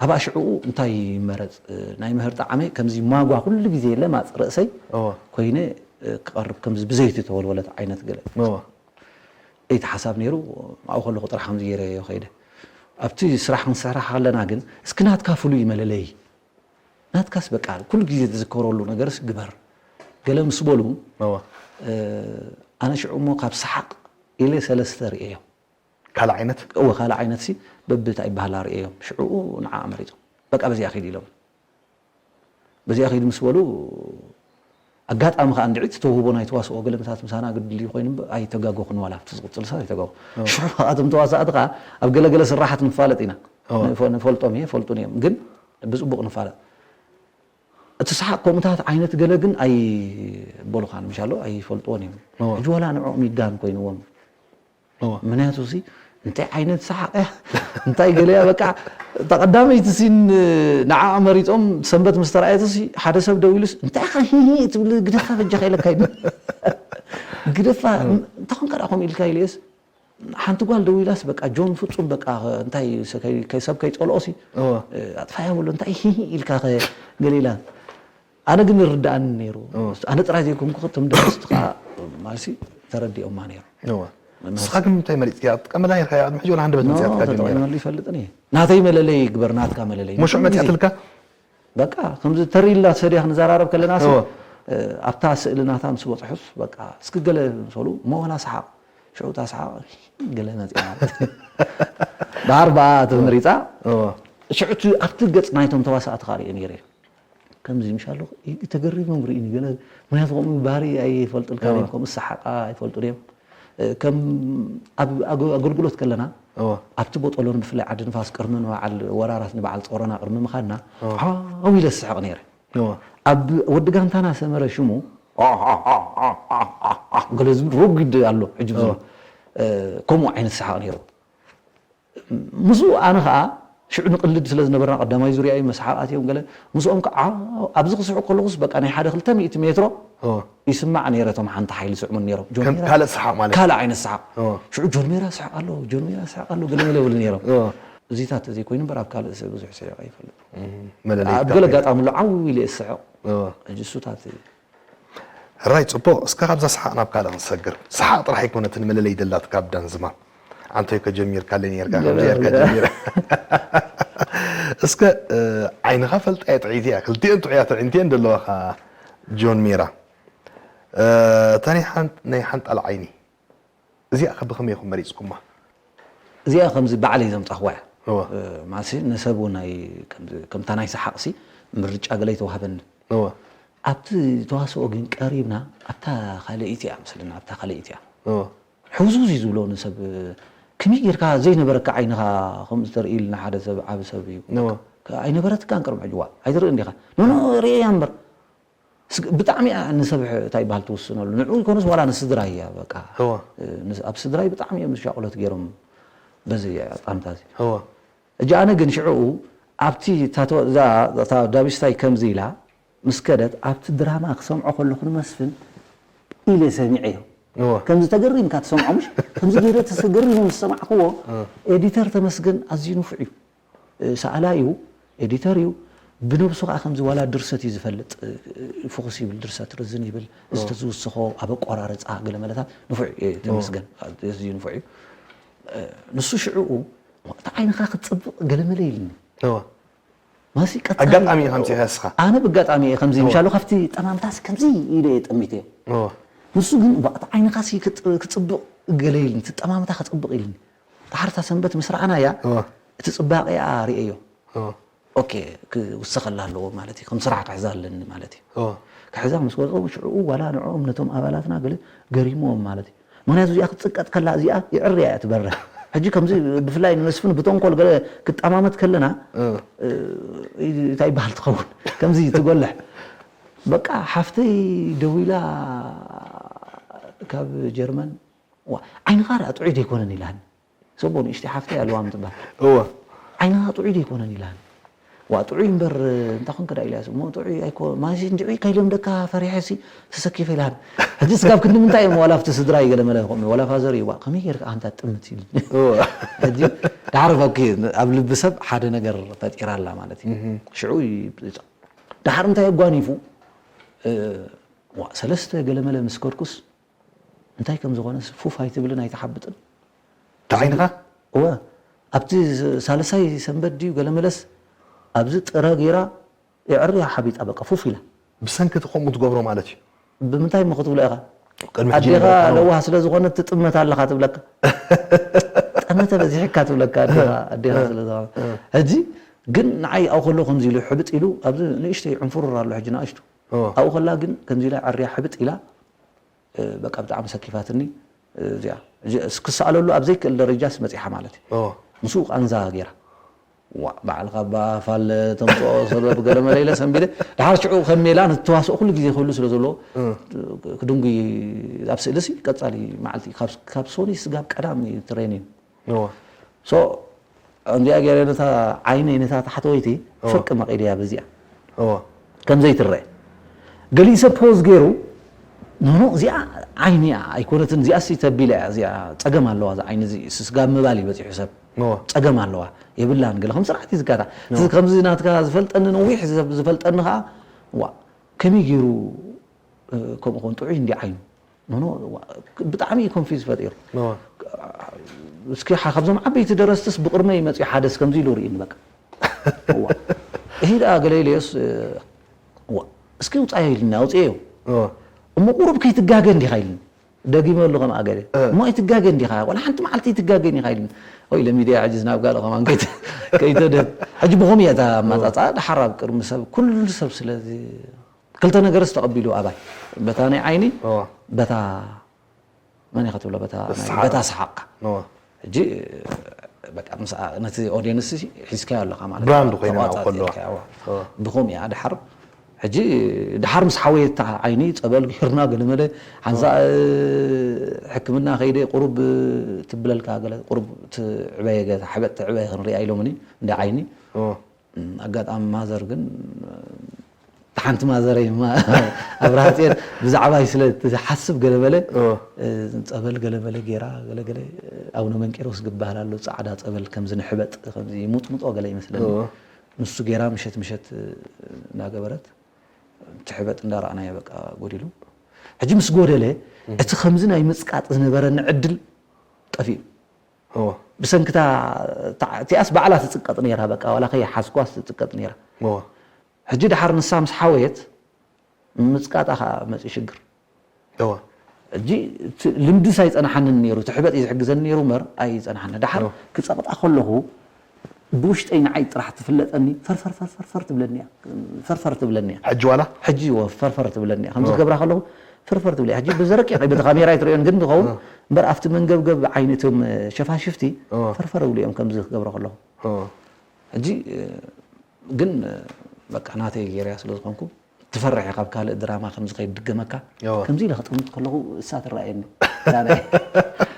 ኣብኣ ሽዕኡ እንታይ ይመረጽ? እ፣ ናይ ምህር ጣዕመ ከምዚ ማጓ ኩሉ ግዜ ለማጽ ርእሰይ እወ። ኮይነ፣ እ፣ ክቐርብ ከምዚ ብዘይቲ ተወልወለት ዓይነት ገለ። እወ። እቲ ሓሳብ ነይሩ ኣብኡ ከለኹ ጥራሕ ከምዚ ገይረ እየ ከይደ ኣብቲ ስራሕ ክንሰርሕ ከለና ግን እስኪ ናትካ ፍሉይ መለለይ ናትካስ በቃ ኩሉ ግዜ ትዝከረሉ ነገርስ ግበር ገለ ምስ በሉ ኣነ ሽዑ እሞ ካብ ሰሓቕ ኢለ ሰለስተ ርእየዮም ካልእ ዓይነት እወ ካልእ ዓይነት ሲ በብታ ይበሃላ ርእየዮም ሽዑ ንዓ መሪፆም በቃ በዚኣ ኺድ ኢሎም በዚኣ ኺድ ምስ በሉ ኣጋጣሚ ከዓ እንድዒ እቲ ተውህቦ ናይ ተዋስኦ ገለመታት ምሳና ግድል እዩ ኮይኑ እምበር ኣይተጋገኹን ዋላ ኣብቲ ዝቕፅል ሰዓት ኣይተጋገኹ ሽዑ ከዓ እቶም ተዋሳእቲ ከዓ ኣብ ገለገለ ስራሓት ንፋለጥ ኢና ንፈልጦም እየ ፈልጡን እዮም ግን ብፅቡቕ ንፋለጥ እቲ ሰሓቕ ከምኡታት ዓይነት ገለ ግን ኣይበሉኻን ምሻሎ ኣይፈልጥዎን እዮም ሕጂ ዋላ ንዕኦም ይዳን ኮይንዎም ምክንያቱ ሲ እንታይ ዓይነት ሰሓቕ እያ እንታይ ገለያ በቃ እታ ቀዳመይቲ ሲን ንዓኣ መሪፆም ሰንበት ምስ ተረኣየት ሲ ሓደ ሰብ ደው ኢሉስ እንታይ ኸ ሂሂ ትብል ግደፋ በጃኻ ኢለካ ይብል ግደፋ እንታይ ኮንካ ደኣ ከምኡ ኢልካ ኢለየስ ሓንቲ ጓል ደው ኢላስ በቃ ጆን ፍፁም በቃ እንታይ ሰብ ከይፀልኦ ሲ ኣጥፋያ ብሎ እንታይ ሂሂ ኢልካ ገለ ኢላ ኣነ ግን ይርዳእኒ ነይሩ ኣነ ጥራይ ዘይኮንኩ እቶም ደረስቲ ከዓ ማለሲ ተረዲኦማ ነይሩ እወ ንስኻ ግን እንታይ መሪፅካ እያ ትጥቀመላ ኢልካ እያ ቅድሚ ሕጂ ወላ ሃንደበት መፅያትካ ጀሚራ ተጠቂመሉ ይፈልጥን እየ ናተይ መለለይ ግበር ናትካ መለለይ ሙሹዕ መፅያትልካ በቃ ከምዚ ተሪላ ሰድያ ክንዘራረብ ከለና ሲ እወ ኣብታ ስእሊ ናታ ምስ በፅሑስ በቃ እስኪ ገለ ምሰሉ እሞ ወላ ሰሓቕ ሽዑ እታ ሰሓቕ ገለ መፅያ ማለት እዩ። ብኣርባኣ ተመሪፃ እወ ሽዑ እቲ ኣብቲ ገፅ ናይቶም ተዋሳእቲ ካሪኦ ነይረ ከምዚ ምሻ ኣለኹ ተገሪሞም ርእኒ ገለ ምክንያቱ ከምኡ ባህሪ ኣይፈልጥልካ እዮም ከምኡ ሰሓቃ ኣይፈልጡ እዮም ከም ኣብ ኣገልግሎት ከለና ኣብቲ ቦጦሎን ብፍላይ ዓዲ ንፋስ ቅርሚ ንበዓል ወራራት ንበዓል ጾሮና ቅርሚ ምኻድና ዓው ኢለ ዝስሕቕ ነይረ ኣብ ወዲ ጋንታና ሰመረ ሽሙ ገለ ዝብል ረጉድ ኣሎ ሕጂ ከምኡ ዓይነት ሰሓቕ ነይሩ ምስኡ ኣነ ኸዓ ሽዑ ንቕልድ ስለ ዝነበርና ቀዳማይ ዙርያ እዩ መስሓቓት እዮም ገለ ምስኦም ከዓ ኣብዚ ክስሑ ከለኹስ በቃ ናይ ሓደ ክልተ ሚእቲ ሜትሮ ይስማዕ ነይረ እቶም ሓንቲ ሓይሊ ስዕሙን ነይሮም ካልእ ሰሓቕ ማለት ካልእ ዓይነት ሰሓቕ ሽዑ ጆርሜራ ሰሓቕ ኣሎ ጆርሜራ ሰሓቕ ኣሎ ገለ ገለ ይብሉ ነይሮም እዚታት ተዘይኮይኑ እምበር ኣብ ካልእ ሰብ ብዙሕ ስሒቕ ኣይፈልጥ ኣብ ገለ ኣጋጣሚ ኣሎ ዓው ኢለ እየ ዝስሕቕ ሕጂ እሱታት ሕራይ ጽቡቕ እስከ ካብዛ ሰሓቕ ናብ ካልእ ክንሰግር ሰሓቕ ጥራሕ ኣይኮነትን መለለይ ደላት ካብ ዳንዝማ ዓንቶይ ከጀሚርካለይ ነርካ ከምዚ ጌርካ ጀሚር እስከ ዓይንኻ ፈልጣ እየ ጥዕይቲ እያ ክልቲኦን ጥዑያት ኣዒንቲ እየን ዘለዋኻ ጆን ሜራ እታ ናይ ሓንጣል ዓይኒ እዚኣ ከ ብኸመይ ኢኹም መሪጽኩማ? እዚኣ ከምዚ ባዕለይ ዘምጻኽዋ እያ። እወ። ማለትሲ ንሰብ እውን ኣይ ከምዚ ከምታ ናይ ሰሓቕሲ ምርጫ ገለ ኣይተዋህበንን። እወ። ኣብቲ ተዋስኦ ግን ቀሪብና ኣብታ ካልኣይቲ እያ መስለኒ ኣብታ ካልኣይቲ እያ። እወ። ሕውዝውዝ እዩ ዝብሎ ንሰብ ከመይ ጌርካ ዘይነበረካ ዓይንኻ ከምኡ ተርኢ ኢልና ሓደ ሰብ ዓቢ ሰብ እዩ። እወ። ኣይነበረትካን ቅድሚ ሕጂ ዋእ ኣይትርኢ እንዲኻ። ኖ ኖ ርእያ እምበር። ስግ- ብጣዕሚ እያ ንሰብ እንታይ ይበሃል ትውስነሉ። ንዕኡ ይኮነስ ዋላ ንስድራይ እያ በቃ። እወ። እ፣ ንስ- ኣብ ስድራይ ብጣዕሚ እዮም ዝሻቕሎት ገይሮም በዚ ኣጣምታ እዚ። እወ። እጂ ኣነ ግን ሽዕኡ ኣብቲ ታተ- እዛ እታ ዳቢስታይ ከምዚ ኢላ ምስ ከደት ኣብቲ ድራማ ክሰምዖ ከለኹ ንመስፍን ኢለ ሰሚዐዮ። እወ። ከምዚ ተገሪምካ ትሰምዖ ምሽ ከምዚ ገይረ ተሰገሪሙ ምስ ሰማዕክዎ ኤዲተር ተመስገን ኣዝዩ ንፉዕ እዩ። እ፣ ሰኣላይ እዩ፣ ኤዲተር እዩ። ብነብሱ ከዓ ከምዚ ዋላ ድርሰት እዩ ዝፈልጥ። እ፣ ፎኩስ ይብል ድርሰት ርዝን ይብል። እዚ ተዝውስኾ ኣብ ኣቆራርፃ ገለ መለታት ንፉዕ እዩ ተመስገን። ኣዝዩ ንፉዕ እዩ። እ፣ ንሱ ሽዕኡ እቲ ዓይንኻ ክትፅብቕ ገለመለ ኢልኒ። እወ። ማሲ ቀጥታ ኣጋጣሚ እዩ ከምዚ ኢኻ ንስኻ። ኣነ ብጋጣሚ እየ ከምዚ ምሻሉ ካብቲ ጠማምታስ ከምዚ ኢለ እየ ጠሚተዮ። እወ። ንሱ ግን ባዕቲ ዓይንኻሲ ክጥ- ክፅብቕ ገለ ኢልኒ፣ እቲ ጠማምታ ክፅብቕ ኢልኒ። ድሓር እታ ሰንበት ምስ ረኣናያ እወ። እቲ ፅባቐኣ ርእየዮ። እወ። ኦኬ ክውሰኸላ ኣለዎ ማለት እዩ። ከም ስራሕ ክሕዛ ኣለኒ ማለት እዩ። እወ። ክሕዛ ምስ ወፀ ሽዕኡ ዋላ ንዕኦም ነቶም ኣባላትና ገለ ገሪምዎም ማለት እዩ። ምክንያቱ እዚኣ ክትፅቀጥ ከላ እዚኣ ይዕርያ እያ ትበርህ። ሕጂ ከምዚ ብፍላይ ንመስፍን ብተንኮል ገለ ክጠማመት ከለና እወ። እ፣ እንታይ ይበሃል ትኸውን ከምዚ ትጎልሕ። በቃ ሓፍተይ ደዊላ ካብ ጀርመን "ዋ፣ ዓይንኻ ደኣ ጥዑይ ደይኮነን ኢላኒ። ሰቦ ንእሽተይ ሓፍተይ ኣለዋ ምትባል እወ። ዓይንኻ ጥዑይ ደይኮነን ኢላኒ። ዋ ጥዑይ እምበር እንታይ ኮንከ ዳ ኢልያስ እሞ ጥዑይ ኣይኮ ማሲ እንድዒ ከይለምደካ ፈሪሐሲ ተሰኪፈ ኢላኒ። ሕጂ ስጋብ ክንዲ ምንታይ እዮም ዋላ ኣብቲ ስድራ ይገለ መለ ይኾኑ ዋላ ፋዘር ይዋ ከመይ ጌርካ ኣንታ ጥምት ኢሉ እወ። ሕጂ ዳሕር ፈኪ ኣብ ልቢ ሰብ ሓደ ነገር ፈጢራ ኣላ ማለት እዩ። ሽዑ ዳሕር እንታይ ኣጓኒፉ ዋ ሰለስተ ገለ መለ ምስ ከድኩስ እንታይ ከም ዝኾነስ ፉፍ ኣይትብልን ኣይትሓብጥን። ተዓይንኻ እወ ኣብቲ ሳልሳይ ሰንበት ድዩ ገለ መለስ ኣብዚ ጥረ ገይራ የዕርያ ሓቢጣ በቃ ፉፍ ኢላ። ብሰንኪ እቲ ከምኡ ትገብሮ ማለት እዩ። ብምንታይ እሞ ክትብሎ ኢኻ? ቅድሚ ሕጂ ኣዴኻ ነበርካ። ለዋህ ስለ ዝኾነት ትጥመት ኣለኻ ትብለካ። ጠመተ በዚሕካ ትብለካ ኣዴኻ ኣዴኻ ስለ ዝኾነ። ሕጂ ግን ንዓይ ኣብኡ ከሎ ከምዚ ኢሉ ሕብጥ ኢሉ ኣብዚ ንእሽተይ ዕንፍሩር ኣሎ ሕጂ ንኣሽቱ እወ። ኣብኡ ከላ ግን ከምዚ ኢላ ዕርያ ሕብጥ ኢላ እ፣ በቃ ብጣዕሚ ሰኪፋትኒ እ፣ እዚኣ እዚ- ክሰኣለሉ ኣብ ዘይክእል ደረጃስ መፂሓ ማለት እዩ። እወ። ምስኡ ቃንዛ ገይራ ዋ ባዕልካ ባፋል ተምፅኦ ሰበብ ገለ መለ ኢለ ሰንቢለ ድሓር ሽዑ ከም ሜላ ንተዋስኦ ኩሉ ግዜ ክህሉ ስለ ዘለዎ ክድንጉይ ኣብ ስእሊ ሲ ቀፃሊ መዓልቲ ካብ- ካብ ሶኒ ስጋብ ቀዳም እዩ ትሬኒን እወ። ሶ እንዲኣ ገይረ ነታ ዓይነይ ነታ ታሕተወይቲ እወ። ፍርቂ መቒደያ በዚኣ እወ። ከም ዘይትረአ ገሊኡ ሰብ ፖዝ ገይሩ ኖኖ እዚኣ ዓይኒ እያ ኣይኮነትን እዚኣ ሲ ተቢላ እያ እዚኣ ፀገም ኣለዋ እዛ ዓይኒ እዚ ስጋብ ምባል እዩ በፂሑ ሰብ እወ። ፀገም ኣለዋ የብላን ገለ ከም ስርዓት እዩ ዝጋታ እዚ ከምዚ ናትካ ዝፈልጠኒ ነዊሕ ሰብ ዝፈልጠኒ ከዓ ዋ ከመይ ገይሩ እ፣ ከምኡ ኾን ጥዑይ እንዲ ዓይኑ ኖኖ ዋ፣ ብጣዕሚ እዩ ኮንፊዝ ፈጢሩ እወ። እስኪ ሓ- ካብዞም ዓበይቲ ደረስትስ ብቅድመ ይመፅኡ ሓደስ ከምዚ ኢሉ ርእኒ በቃ እዋ። ይሄ ደኣ ገለ ኢለዮስ እ፣ እዋ እስኪ ውፃዮ ኢልና ኣውፅኤዮ እወ። እሞ ቁሩብ ከይትጋገ እንዲኻ ኢልኒ ደጊመሉ ከም ኣገለ እ። እሞ ኣይትጋገ እንዲኻ ዋላ ሓንቲ መዓልቲ ኣይትጋገን ኢኻ ኢልኒ ወይ ለሚድያ ሕጂ ናብ ጋሎ ከማን ከይተ- ከይተደብ ሕጂ ብኹም እያ እታ ኣማፃፃ ድሓር ኣብ ቅድሚ ሰብ ኩሉ ሰብ ስለዚ ክልተ ነገርስ ተቐቢሉ ኣባይ በታ ናይ ዓይኒ እወ። በታ መን ኢኻ ትብሎ በታ ናይ- ሰሓቕ። በታ ሰሓቕካ እወ። ሕጂ በቃ ምስ ነቲ ኦዲየንስ ሒዝካዮ ኣለኻ ማለት ብራንድ እዩ። ኮይና ተቋጻጺርካዮ፣ ከሎ። እዋ። ብኸምኡ እያ ድሓር ሕጂ ድሓር ምስ ሓወየታ ዓይኒ ጸበል ገይርና ገለመለ ሓንሳ ሕክምና ከይደ ቁሩብ ትብለልካ ገለ ቁሩብ ትዕበየ ገታ ሕበጥ ትዕበየ ክንሪኣ ኢሎምኒ እንደ ዓይኒ እወ። ኣጋጣሚ ማዘር ግን ሓንቲ ማዘረይ ኣብርሃፅኤን ብዛዕባይ ስለ ትሓስብ ገለበለ እወ። ፀበል ገለበለ ገይራ ገለገለ ኣቡነ መንቄሮስ ዝበሃል ኣሎ ፃዕዳ ፀበል ከምዚ ንሕበጥ ከምዚ ሙጥሙጦ ገለ ይመስለኒ እወ። ንሱ ገይራ ምሸት ምሸት እናገበረት ትሕበጥ እንዳረኣናዮ በቃ ጎዲሉ ሕጂ ምስ ጎደለ እቲ ከምዚ ናይ ምፅቃጥ ዝነበረኒ ዕድል ጠፊኡ እወ። ብሰንክታ እቲኣስ ባዕላ ትፅቀጥ ነይራ በቃ ዋላ ከይሓዝኳስ ትፅቀጥ ነይራ እወ። ሕጂ ድሓር ንሳ ምስ ሓወየት ምፅቃጣ ከዓ መፂ ሽግር እወ። ሕጂ እቲ ልምድስ ኣይፀናሓንን ነይሩ እቲ ሕበጥ እዩ ዝሕግዘኒ ነይሩ እምበር ኣይፀናሓኒ ድሓር ክፀቕጣ ከለኹ ብውሽጠይ ንዓይ ጥራሕ ትፍለጠኒ ፈርፈር ፈርፈር ፈርፈር ትብለኒ እያ ፈርፈር ትብለኒ እያ ሕጂ ዋላ ሕጂ እወ ፈርፈር ትብለኒ እያ ከምዚ ክገብራ ከለኹ ፍርፈር ትብል እያ። ሕጂ ብዘረቂቕ በቲ ካሜራ ኣይትርእዮን ግን ዝኸውን እምበር ኣብቲ መንገብገብ ዓይኒ እቶም ሸፋሽፍቲ እወ። ፈርፈር እብሉ እዮም ከምዚ ክገብሮ ከለኹ። እወ። ሕጂ ግን በቃ ናተይ ገይረያ ስለ ዝኾንኩ ትፈርሕ ኢኻ ኣብ ካልእ ድራማ ከምዚ ከይድገመካ እወ። ከምዚ ኢለ ክጥምት ከለኹ እሳ ትረኣየኒ። እታ ናይ-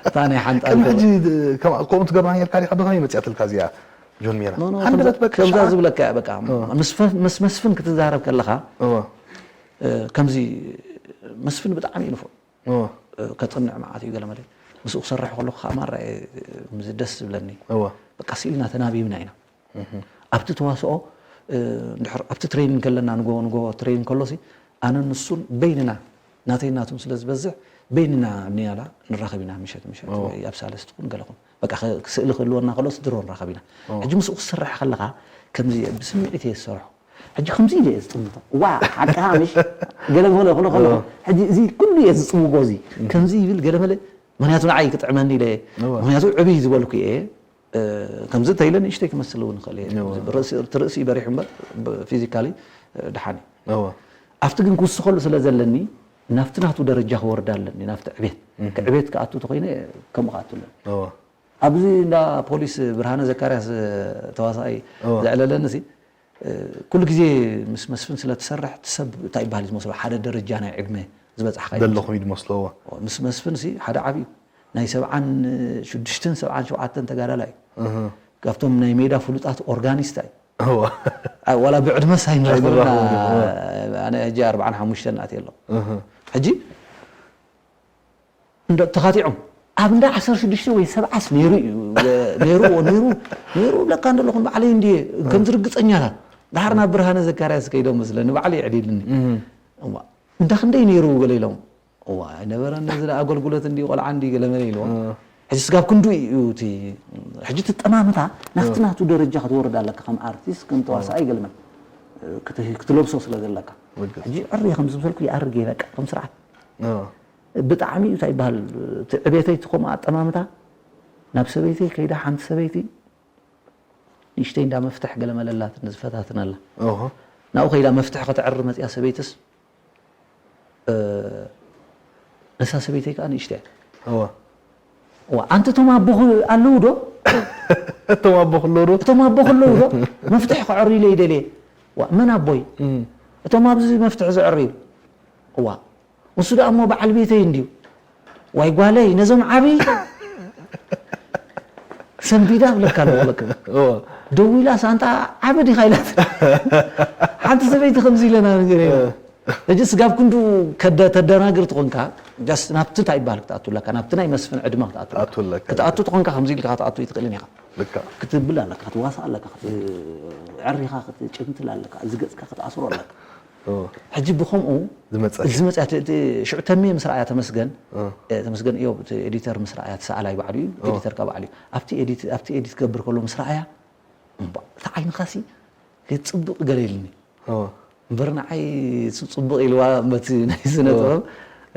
እታ ናይ ሓንጣል ቅድሚ ሕጂ ከም- ከምኡ ትገብራ ነርካ ዲኻ? ብኸመይ መፅያትልካ እዚኣ ጆን ሜራ? ኖ፣ ኖ፣ ሃንደበት ከምዛ- ከምዛ ክሻ- ዝብለካ እያ በቃ ምስ ፈ- ምስ መስፍን ክትዛረብ ከለኻ እወ። እ፣ ከምዚ መስፍን ብጣዕሚ እዩ ንፉዕ እወ። እ፣ ከፅንዕ መዓት እዩ ገለ መለ ምስኡ ክሰርሕ ከለኹ ከዓ ማራ እየ፣ እ፣ ምስ ደስ ዝብለኒ እወ። በቃ ስኢልና ተናቢብና ኢና ኣብቲ ተዋስኦ እ፣ እንድሕር ኣብቲ ትሬኒንግ ከለና ንጎ ንጎ ትሬኒንግ ከሎሲ ኣነ ንሱን በይንና ናተይ ናቱን ስለ ዝበዝሕ በይንና ኣብ ኒያላ ንራኸብ ኢና ምሸት ምሸት እወ። ወይ ኣብ ሳልስቲ ኩን ገለኹም በቃ ከ- ስእሊ ክህልወና ከሎስ ድሮ ንራኸብ ኢና ሕጂ ምስኡ ክሰርሕ ከለኻ ከምዚ ብስምዒት እየ ዝሰርሖ ሕጂ ከምዚ ኢለ እየ ዝጥምቶ ዋ ሓቅኻ ምሽ ገለ ክብሎ ክሎ ከሎ ሕጂ እዚ ኩሉ እየ ዝፅውጎ እዚ ከምዚ ይብል ገለ መለ ምክንያቱ ንዓይ ክጥዕመኒ ኢለ እወ። ምክንያቱ ዕብይ ዝበልኩ እየ እ፣ ከምዚ እንተኢለ ንእሽተይ ክመስል እውን ይኽእል እየ እወ። ርእሲ- እቲ ርእሲ በሪሑ እምበር ፊዚካሊ ድሓን እዩ እወ። ኣብቲ ግን ክውስኸሉ ስለ ዘለኒ ናብቲ ናቱ ደረጃ ክወርድ ኣለኒ ናብቲ ዕቤት ዕቤት ክኣቱ ተኮይነ ከምኡ ክኣቱ ኣለኒ እወ። ኣብዚ እንዳ ፖሊስ ብርሃነ ዘካርያስ ተዋሳኣይ እወ። ዘዕለለኒ ሲ ኩሉ ግዜ ምስ መስፍን ስለ ትሰርሕ እቲ ሰብ እንታይ ይበሃል እዩ ዝመስሎ ሓደ ደረጃ ናይ ዕድመ ዝበፅሕካ እዩ ዘለኹም እዩ ዝመስሎ እወ። ምስ መስፍን ሲ ሓደ ዓብዩ ናይ ሰብዓን ሽዱሽተን ሰብዓን ሸውዓተን ተጋዳላይ እዩ እህ። ካብቶም ናይ ሜዳ ፍሉጣት ኦርጋኒስታ እዩ እወ። ኣ- ዋላ ብዕድመስ ኣይንራኸብና ኣይንራኸብን፣ እወ። ኣነ ሕጂ ኣርባዓን ሓሙሽተን ኣትየ ኣለኹ እህ። ሕጂ እንደ ተኻቲዖም ኣብ እንዳ ዓሰርተ ሽዱሽተ ወይ ሰብዓስ ነይሩ እዩ ነይሩ ነይሩ ነይሩ ብለካ እንደለኹ ባዕለይ እንድየ ከምዚ ርግፀኛታት ድሓር ናብ ብርሃነ ዘካርያስ ከይዶም መስለኒ ባዕለይ የዕሊልኒ እህ። እዋ፣ እንዳ ክንደይ ነይሩ ገለ ኢሎም እዋ ኣይነበረን እዚ ኣገልግሎት እንዲ ቆልዓ እንዲ ገለ መለ ኢልዎም እህ። ሕጂ ስጋብ ክንዱ እዩ እቲ ሕጂ ትጠማምታ ናብቲ ናቱ ደረጃ ክትወርድ ኣለካ ከም ኣርቲስት ከም ተዋሳኣይ ገለ መለ ክት- ክትለብሶ ስለ ዘለካ ርግጽ። ሕጂ ዕር ከም ዝምሰልኩ ይኣርግ እየ በቃ ከም ስርዓት እህ። ብጣዕሚ እዩ እንታይ ይበሃል እቲ ዕቤተይ እቲ ከምኡ ኣጠማምታ ናብ ሰበይተይ ከይዳ ሓንቲ ሰበይቲ ንእሽተይ እንዳ መፍትሕ ገለ መለላት ንዝፈታትነላ እህ። ናብኡ ከይዳ መፍትሕ ከተዕሪ መፅያ ሰበይትስ እ፣ ነሳ ሰበይተይ ከዓ ንእሽተይ እያ እወ። ዋ ኣንቲ እቶም ኣቦኹ ኣለዉ ዶ እቶም ኣቦ ክለዉ ዶ እቶም ኣቦ ከለዉ ዶ መፍትሕ ክዕርዩለ ይደልየ ዋ መን ኣቦይ እም። እቶም ኣብዚ መፍትሕ ዘዕርዩ ዋ ንሱ ደኣ እሞ በዓል ቤተይ እንድዩ ዋይ ጓለይ ነዞም ዓብይ ሰንቢዳ ብለካ ኣለኹ በቃ እወ። ደዊላ ሳንታ ዓበ ዲኻ ኢላት ሓንቲ ሰበይቲ ከምዚ ኢለና ነገር የለን ሕጂ ስጋብ ክንዱ ከደ- ተደናግር ትኾንካ ጃስት ናብቲ እንታይ ይበሃል ክትኣቱ ኣለካ ናብቲ ናይ መስፍን ዕድመ ክትኣቱ ኣለካ። ክትኣቱ ኣለካ። ክትኣቱ ትኾንካ ከምዚ ኢልካ ክትኣቱ ይትኽእልን ኢኻ ልካ ክትብል ኣለካ ክትዋሳእ ኣለካ ክትዕር ኢኻ ክትጭምትል ኣለካ እዚ ገፅካ ክትኣስሮ ኣለካ እወ። ሕጂ ብኸምኡ ዝመፀ እዚ መፅያ እቲ- እቲ ሽዑ ተሜ ምስ ረኣያ ተመስገን እ። እ፣ ተመስገን እዮብ እቲ ኤዲተር ምስ ረኣያ እቲ ሰኣላይ ባዕሉ እዩ እቲ እ። ኤዲተር ካብ ባዕሉ እዩ ኣብቲ ኤዲት ኣብቲ ኤዲት ክገብር ከሎ ምስ ረኣያ እምባ፣ እቲ ዓይንኻሲ ገጽብቕ ገለ ኢልኒ እወ። እምበር ንዓይ እሱ ጽቡቕ ኢልዋ በቲ ናይ ስነ ጥበብ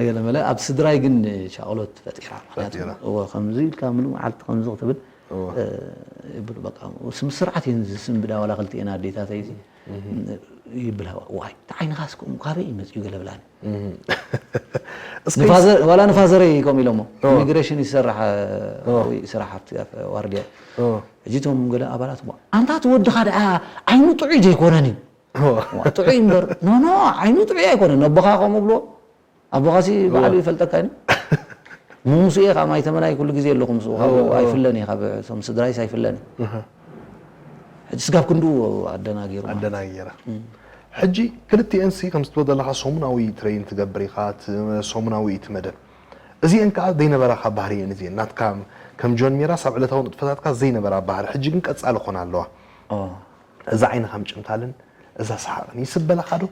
ገለ መለ ኣብ ስድራይ ግን ሻቕሎት ፈጢራ ምክንያቱ ፈጢራ። እወ ከምዚ ኢልካ ምሉ መዓልቲ ከምዚ ክትብል እወ። እ፣ ይብሉ በቃ ስም ስርዓት እየን ዝስንብዳ ዋላ ክልቲኤን ኣዴታተይ እዚ ይብላ ዋይ እቲ ዓይንኻስ ከምኡ ካበይ እዩ መፅኡ ገለ ብላኒ እስኪ ንፋዘር- ዋላ ንፋዘረይ ከምኡ ኢሎሞ ኦ። ኢሚግሬሽን ይሰርሕ ኦ። ወይ ስራሕ ኣብቲ ኣፍ- ዋርድያ ኦ። ሕጂ እቶም ገለ ኣባላት እሞ ኣንታ እቲ ወድኻ ደኣ ዓይኑ ጥዑይ ዘይኮነን እዩ ኦ። ዋ፣ ጥዑይ እምበር ኖ ኖ ዓይኑ ጥዑይ ኣይኮነን ኣቦኻ ከምኡ ብሎ ኣቦኻሲ ባዕሉ ይፈልጠካ ዩ ሙምሱ እየ ካብ ማይተመናይ ኩሉ ግዜ ኣለኹ ምስኡ ካብ ኦ፣ ኦ። ኣይፍለን እየ ካብ እቶም ስድራይስ ኣይፍለን እዩ ሕጂ ስጋብ ክንዱ ኣደናጊሩ ኣደናጊራ ሕጂ ክልቲኤንሲ ከም ዝትወ ዘለካ ሰሙናዊ ትሬን ትገብር ኢኻ ት- ሰሙናዊ እዩ እቲ መደብ እዚአን ከዓ ዘይነበራካ ባህሪ እየን እዚአን ናትካ ከም ጆን ሜራስ ኣብ ዕለታዊ ንጥፈታትካ ዘይነበራ ባህሪ ሕጂ ግን ቀፃሊ ኮና ኣለዋ እዛ ዓይንኻ ምጭምታልን እዛ ሰሓቕን ይስበለኻ ዶ